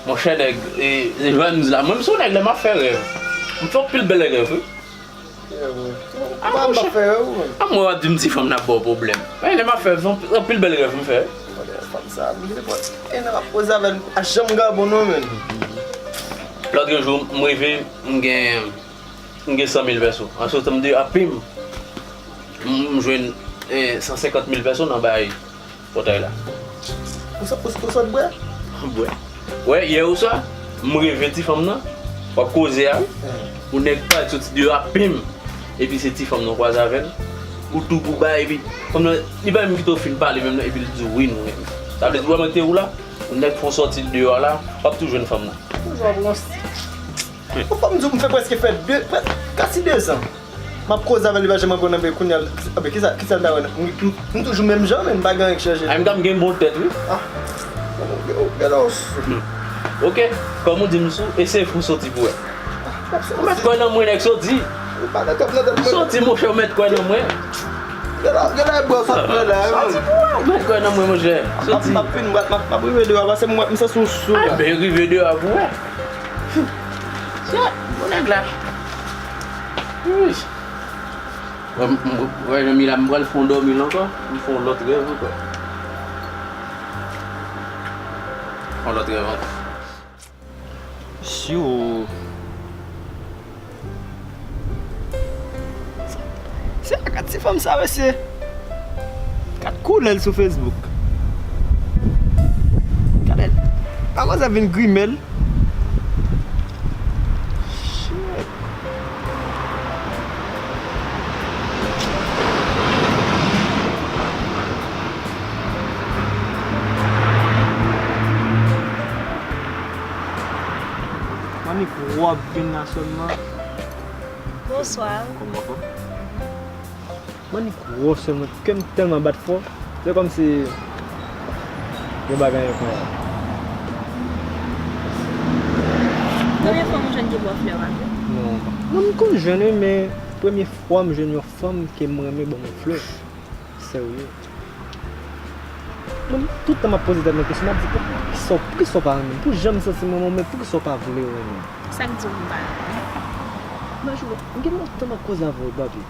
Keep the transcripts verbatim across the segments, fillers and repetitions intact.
Monchè nèg, e, e, jwenn la, mwen m se yon nèg lè m ap fè rèv. M fè anpil bèl rèv, wi. Yeah, bro. Ah, monchè. A mwen w ap di m ti fanm nan ba w pwoblèm. Men lè m ap fè, se anpil bèl rèv m fè. Fanm sa, m gen nenpòt en an m ap koze avè l, m pa janm gabon non, menn. Lòt jou, m reve, m gen, m gen san mil pèso. An sotan m de apim, m, m jwenn, eh, san senkant mil pèso nan bay pòtay la. Ou sot, ou, ou sot bwè? Bwè. Wè, yè oswa, m reve ti fanm nan, w ap koze a, wi. Yon nèg pral soti deyò a, pim! Epi se ti fanm nan w kwaze avè l. Ou tou pou bay, epi fanm nan, li pa menm kite w fin pale menm non, epi l di w wi nou renmen. Sa vle di, ou wè mwen te ou la, yon nèg fè w sòti l deyò a la, w ap tou jwenn fanm nan. Toujou ap lanse. Ou fò m di w, m fè prèske fè de, prè-, kasi dezan. M ap koze avè l, li pa janm reponn, anben kounye a, anben kisa, kisa l ta wè nan, m, m, m toujou menm jan, men m pa gen anyen k chanje. Ay, m ta m gen bon tèt, wi. Ah. Gade w sou. Ok, kòm ou di m sou, eseye fè w soti pou wè. Ou mèt kwè nan mwen, nèg, soti. Ou pa nan kòb nan tèt mwen. Soti, monchè, ou mèt kwè nan mwen. Gade, gade bò sot mwen la, wi. Soti pou wè, ou mèt kwè nan mwen, monchè. Soti. M ap, m ap fin, m ap, m ap rive deyò a, paske m, m santi w sou la. Ay, ben, rive deyò a pou wè. Sot, bon nèg la. Ui. Wè, m, m, wè, Jamila, m pral fè w dòmi l ankò. M fè w lòt rèv ankò. Fè w lòt rèv ankò. Syo. Se a kat ti fanm sa, mesye. Kat koulè l sou Facebook. Gade l. Manmzèl vin grimen l. Shit. Mannik wòb vin la sèlman. Bonswa. Kòman w fè? Mannik wòb sèlman, kè m tèlman bat fò. Se kòmsi yo pa gen anyen pou mwen. Premye fwa m jwenn ki ba w flè a tou? Non, non, m konn jwenn wi, men premye fwa m jwenn yon fanm ke m renmen ban mwen flè. Serye. Mwen, tout tan m ap poze tèt mwen kesyon, m ap di, poukisa, poukisa w pa renmen m? Pou jan m santi m renmen w, men poukisa w pa vle renmen m? Sa k di w m pa renmen w? Imajine w, m gen lontan m ap koze avè w, papi.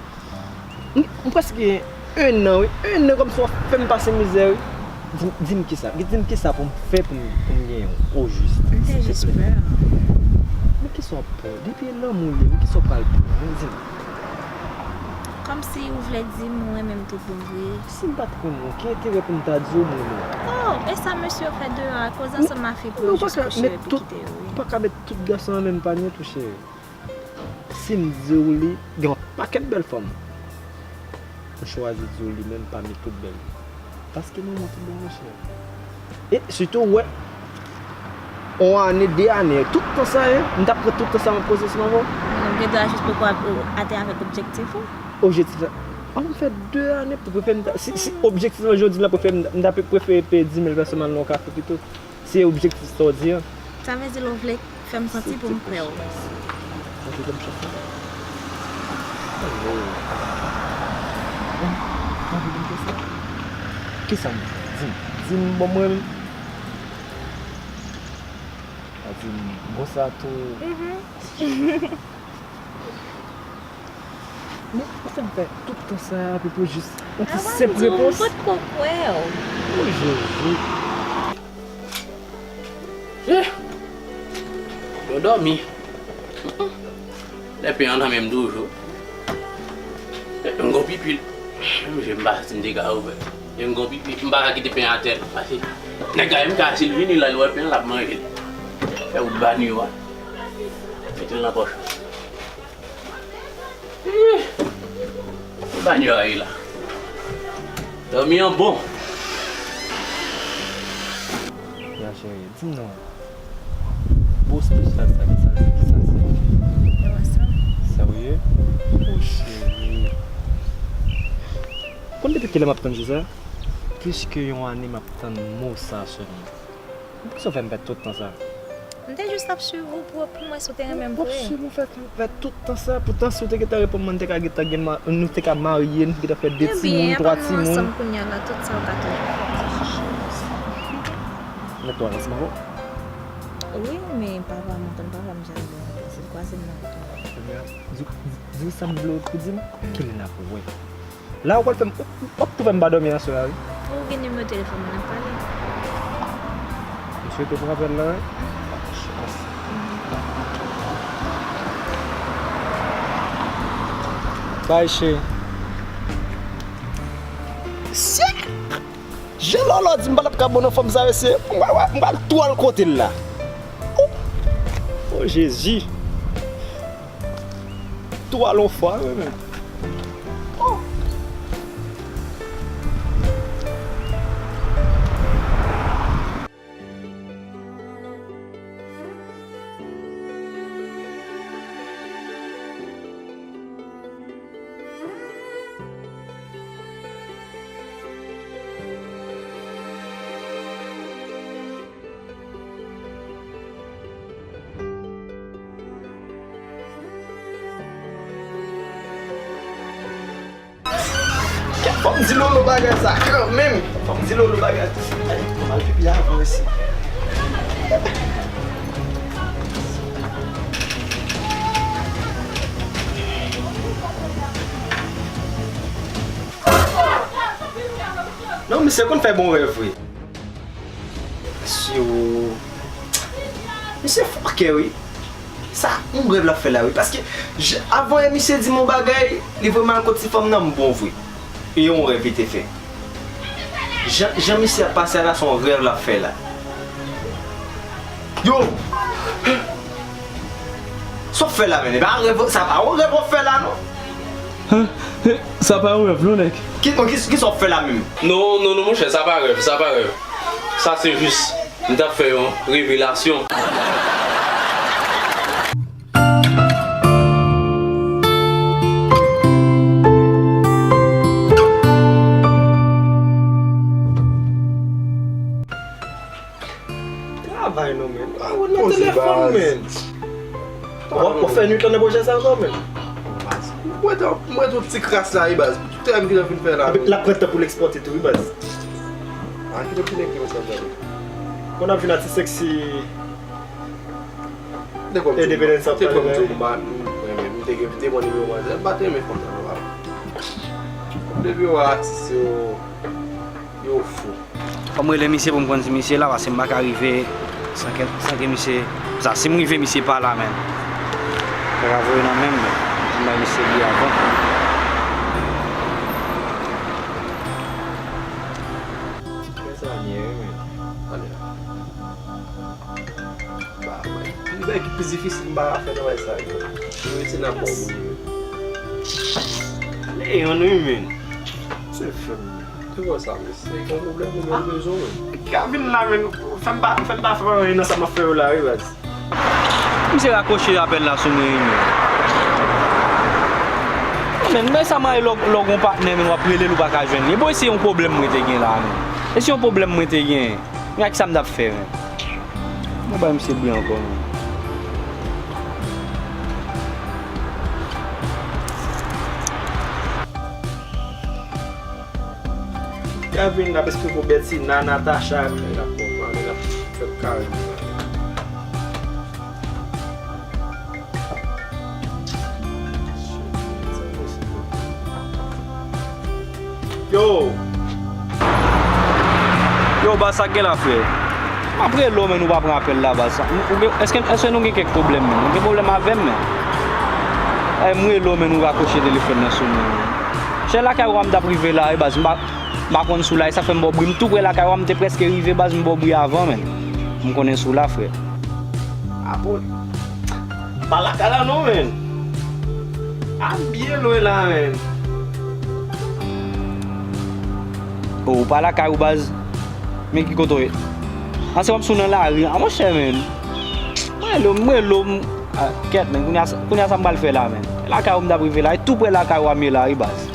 M, m prèske gen en an, wi. En an kòmsi w ap fè m pase mizè, wi. Di m, di m kisa, di m kisa pou m fè pou m, pou m genyen w, ojis. M te jis pè. Men kisa w ap pè? Depi e lanmou li ye, men kisa w pral pè? Men di m. Kòmsi ou vle di m ou renmen m tou bon vre. Si m pa t renmen w, ki enterè pou m ta di w m renmen w? Oh, e sa mesye yo fè deyò a, koze ansanm a fi pou yo jis kouche epi kite yo, wi. Ou pa ka met tout gason nan menm panye tou, cheri. Si m di w li, gen yon pakèt bèl fanm. M chwazi di w li menm pami tout bèl. Paske nou monte bon, monchè. E sitou, w wè, yon ane, de ane, tout tan sa, hein, m t ap pran tout tan sa m ap koze sou manman w. Ou gen dwa jis poko ap, euh, atè avèk objektif ou. Objektif la, an m fè de ane pou prefere m ta, si, si objektif lan jodi la prefere m, m ta prefere peye dis mil pèsonn al nan yon kafe pito. Se objektif sa w di an. Sa vle di l ou vle fè m santi pou m kwè w. Ou vle fè m chòk sa? Ou anvi pou m fè sa? Kisa m fè? Di m. Di m, bon, mwen menm. A di m, bon, sa tou. Men ou fè m fè tout tan sa a pou, pou jis yon ti senp repons. Mwen potko kwè w. O Jezi. Eh! Yo dòmi. Lè pen an nan men m toujou. M gon pipi. M je m pa si m te ka ouvè. M gon pipi. M pa ka kite pen atè non. Paske nèg la menm ka si l vini la, l wè pen l ap manje l. Fè wout banyo a. Mete l nan pòch. Ih! Banyo a ye la. Dòmi an bon. Ya cheri, di m non. Bo espesyal sa, kisa l, kisa l siyifi? Yo ansanm. Serye? O cheri. Konn depi kilè m ap tann jou sa? Plis ke yon ane m ap tann mo sa sèlman. Poukisa w fè m pèd tout tan sa? M te jis ap swiv ou pou, pou m wè si w te renmen m vre. W ap swiv mwen fè, fè tout tan sa, poutan si w te gentan reponn mwen, n te ka gentan gen ma-, nou te ka marye, nou te gentan fè de timoun, twa timoun. Ebyen, aprann nou ansanm kounye a la, tout sa w ka toujou fè. Mèt tou al ansanm avè w. Wi, men papa m, antann papa m, jan l vle anpil, se kwaze m nan wout mwen. Di, di, di w sa m vle w pou di m, kilè n ap wè? La, ou pral fè m, w, w ap tou fè m pa dòmi aswè a, wi. Ou gen nimewo telefòn mwen, n ap pale. M swete w pran apèl la, wi. Bay, cheri. Jan Lòlò di m pa t ap ka bon nan fòm sa, mesye. M pral, m pral tou al kote l la. O, o Jezi. Tou al on fwa, wi, men. O. Fò m di Lolo bagay sa kanmenm. Fò m di Lolo bagay. Ay, m al pipi avan isi. Non, misye konn fè bon rèv, wi. Misye, misye fòkè, wi. Sa, yon rèv l ap fè la, wi. Paske, j-, avan yè, misye di m yon bagay, li voye m al kot ti fanm nan, m bon vre. E yon rèv li te fè. Jan, jan misye ap pase a la, se yon rèv l ap fè la. Yo! Sa w ap fè la, menm? E pa rèv, sa pa yon rèv w ap fè la, non? Hen? Hen? Sa pa yon rèv, non, nèg. Ki, ki, kisa w ap fè la, menm? Non, non, non, monchè, sa pa rèv, sa pa rèv. Sa se jis, m t ap fè yon revelasyon. Travay non, men. Ah, ou nan telefòn, men. W ap fè nwit lan nan pwojè sa ankò, men. Mwen te, mwen te yon ti kras la, wi, baz. Tout travay m gentan fin fè la. Epi l ap pran tan pou l ekspòte tou, wi, baz. Ah, ki te fini ekri mesaj la, wi. Kon ap vin a ti seksi. Te kòm Independence ap pale la. Te kòm m te, m te pran nimewo manzè, m pa t renmen fanm nan non, papa. Depi w wè atis yo, yo fou. Fò m rele misye pou m konn si misye la, paske m pa ka rive san ke, san ke misye, sa, si m rive misye pa la, men. Sa ka voye nan men m, men. M bay misye li avan. Fè sa byen, wi, men. Tande. Ba, mwen, yon bagay ki pi difisil, m pa ka fè travay sa yo. Mwen rete nan bon moun yo. Leyon, wi, men. Se fè m. Te wè sa, men se yon pwoblèm ou menm bezwen, men. Ka vin la, men. Fè m pa, fè m pa fè anyen nan sa m ap fè yo la, wi, baz. Misye rakwoche apèl la sou mwen, wi, men. Men, men sa m rayi lè w, lè w gon patnè, men w ap rele l, ou pa ka jwenn li. E bon, e se yon pwoblèm mwen te gen la, men. E se yon pwoblèm mwen te gen. Men ak sa m t ap fè, men. Mwen bay misye bri ankò, men. Gavin ap esplike pou Bètina, Natacha, men ap konprann, men ap fè kare. Yo! Yo, baz, sa k gen la, frè? M ap rele w, men ou pa pran apèl la, baz. Ou gen, èske, èske nou gen kèk pwoblèm, men? Nou gen pwoblèm avè m, men? Ay, m rele w, men ou rakwoche telefòn nan sou mwen, men. Chè lakay ou a m t ap rive la, wi, baz. M pa, m pa konn si w la, e sa k fè m ba w bri. M tou prè lakay ou a, m te prèske rive, baz, m ba w bri avan, men. M konnen si w la, frè. Apot. Pa lakay la non, men. A byen lwen la, men. O, ou pa lakay ou, baz. Men ki kote w ye? Anse w ap sou nan lari. A, monchè, men. Mwen rele w, mwen rele w, m, a, kèt, men. Kounye a, kounye a sa m pral fè la, men. Lakay ou m t ap rive la. E tou prè lakay ou a m ye la, wi, baz.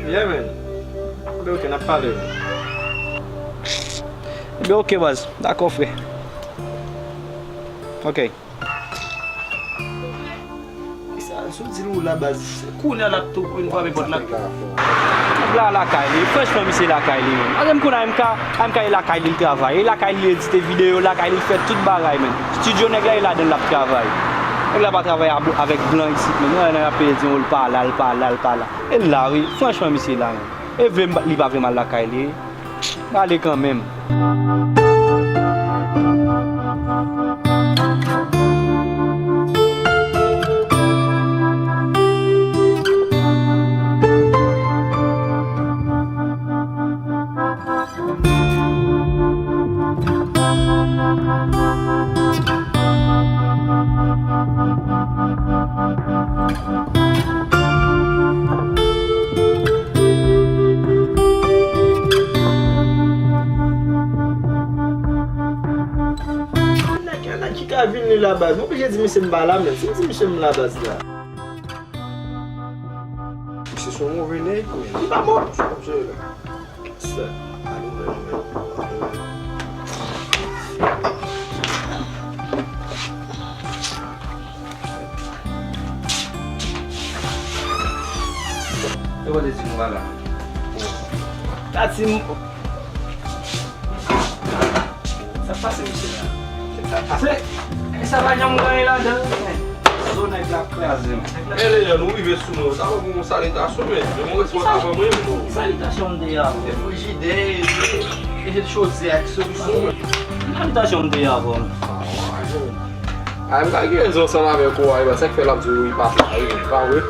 Yeah, men. Ebyen, oke, n ap pale, men. Ebyen, oke, baz. Dakò, frè. Oke. Sa, Si w di l ou la baz, se kounye a l ap tou vin frape pòt la. Nèg la lakay li, franchman, misye lakay li menm. Atè, m konn M K, M K e lakay li l travay, e lakay li l edite videyo, lakay li l fè tout bagay menm. Estidyo nèg la e ladan l ap travay. Nèg la pa travay a bl-, avèk blan isit menm. Nan, nan, y ap peye di w l pa la, l pa la, l pa la. E l la wi, franchman, misye la menm. E vle m, li pa vle m al lakay li. M ale kanmenm. Nèg, nèg ki ka vini la baz. M oblije di misye m pa la menm. Si m di misye m la baz la. Misye se yon move nèg, men. Li pa move. Sa. E w te di nou pa la. Tati m-, sa k pase, mesye la? Sa k pase? E sa pa janm gen anyen ladan l, men. Zo nèg la kraze, men. E lè nou rive sou mwen, sa pa pou yon salitasyon, men. Men mwen responsab mwen, men. Ki salitasyon m te ye avè w? E frijidè, e, e chodyè ak solisyon, men. Ki salitasyon m te ye avè w, men? A, m ka gen rezon ansanm avèk ou a, e sa k fè l ap di w li pa la, wi, pa vre?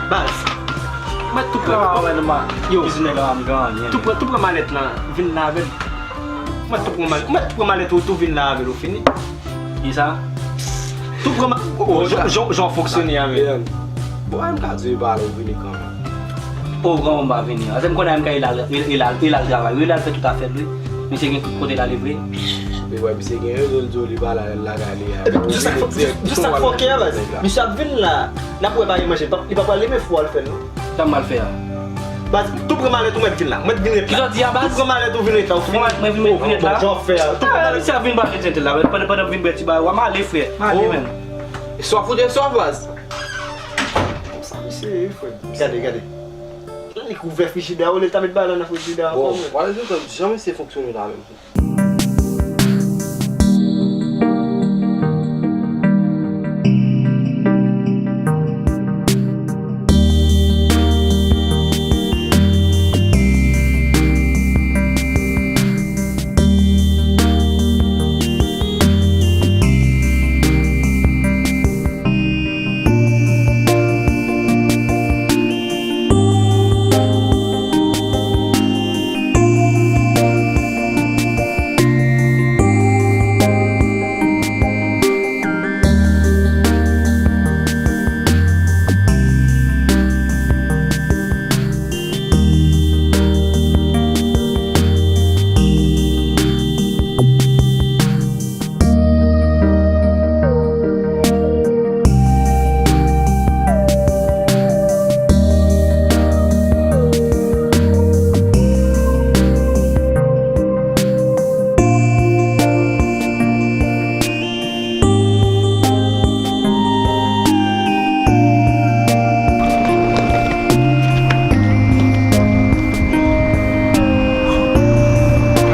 Baz, mwen tou pran malèt la. Yo. Kizin nèg la m gen anyen. Tou pran, tou pran malèt la, vin la avè l. Mwen tou pran mal-, mwen tou pran malèt ou, tou vin la avè l, ou fini. Kisa? Tou pran ma-, oh, oh, jan, jan, jan w fonksyone a, men. Bon, M K di w pa la, ou vini kanmenm. O, granmoun pa vini. Atè m konnen M K e l al, e l al, e l al travay wi, e l al fè tout afè l wi. Misye gen kote l ale vre. Li wè misye gen rezon l di w li pa la, l lakay li a. Epi, jis sa k fò-, jis sa k fòkè a, baz. Misye ap vin la. N ap wè pa gen manje. Li pa, li pa pral renmen fou al fè l non. Sa m pral fè a? Baz, tou pran malèt ou, mèt vin la. Mèt vin ret la. Kisa w di a, baz? Tou pran malèt ou vin ret la, ou fini. Mwen, mwen vin, mwen vin ret la. Bon, jan w fè a. Tou pran malèt. Misye ap vin pral ret la. Pandan, pandan m vin bwè ti bagay, w ap ale, frè. M ale, men. Sòf ou te sòf, baz. Bon, sa misye ye, frè. Gade, gade. Li k ouvè frijidè a, olye l ta met bagay la nan frijidè a ankò, men. Bon, w a di jan misye fonksyone la menm.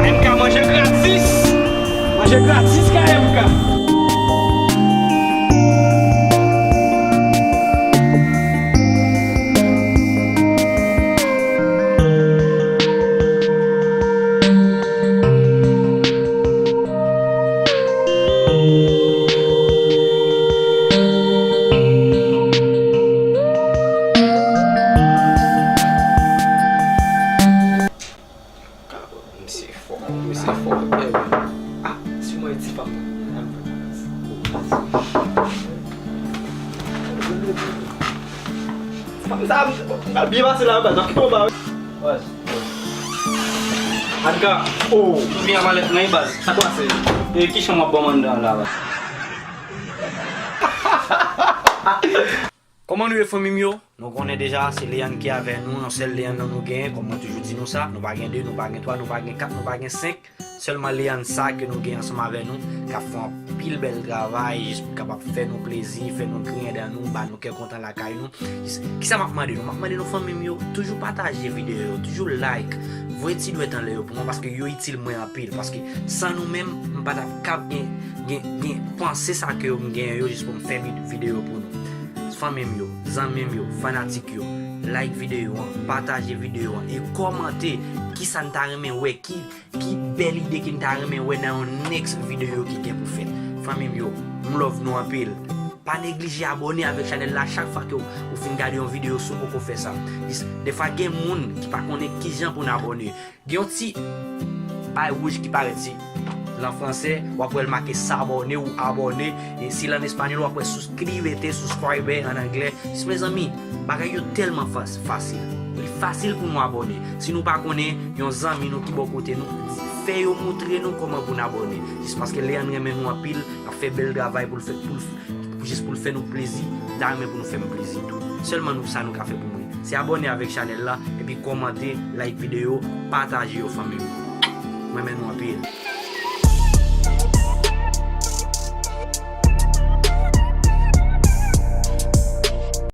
M K manje gratis. Manje gratis kay M K. Misye fò, misye fò, byen. Ah, si mwen ti fanm. Fanm sa, m pral byen pase la, baz, nan kito ba. Baz. Anka, oh, m vin a malèt mwen, baz. Sa k pase? E ki chanm w ap ban m anndan an la, baz? Kòman nou ye, fanmi m yo? Nou konnen deja, se Leyann ki avè nou, yon sèl Leyann nan nou genyen, kòm mwen toujou di nou sa, nou pa gen de, nou pa gen twa, nou pa gen kat, nou pa gen senk, sèlman Leyann sa ke nou gen ansanm avè nou, k ap fè anpil bèl travay, jis pou kapab fè nou plezi, fè nou griyen dan nou, ba nou kè kontan lakay nou. Kisa m ap mande nou? M ap mande nou, fanmi m yo, toujou pataje videyo yo, toujou like, voye ti dwèt anlè yo pou mwen, paske yo itil mwen anpil, paske san nou menm, m pa t ap kab gen, gen, gen panse sa ke m genyen yo jis pou m fè vid-, videyo pou nou. Fanmi m yo, zanmi m yo, fanatik yo, like videyo an, pataje videyo an, e kòmante kisa n ta renmen wè, ki, ki bèl ide ke n ta renmen wè nan yon next videyo ki gen pou fèt. Fanmi m yo, m love nou anpil. Pa neglije abòne avèk chanèl la chak fwa ke w, ou fin gade yon videyo si w poko fè sa. Jis, defwa gen moun ki pa konnen kijan pou n abòne. Gen yon ti bay wouj ki parèt si l an fransè, w ap wè l make s'abonner ou abonner. E si l an espanyòl, w ap wè suscríbete, subscribe an anglè. Jis, mezanmi, bagay yo tèlman fas-, fasil. Li fasil pou nou abòne. Si nou pa konnen yon zanmi nou ki bò kote nou, fè yo moutre nou kòman pou n abòne. Jis paske Leyann renmen nou anpil, l ap fè bèl travay pou l fè, pou l, pou, jis pou l fè nou plezi, m ta renmen pou nou fè m plezi tou. Sèlman nou, sa nou ka fè pou mwen, se abòne avèk chanèl la, epi kòmante, like videyo, pataje yo, fanmi m. Mwen renmen nou anpil.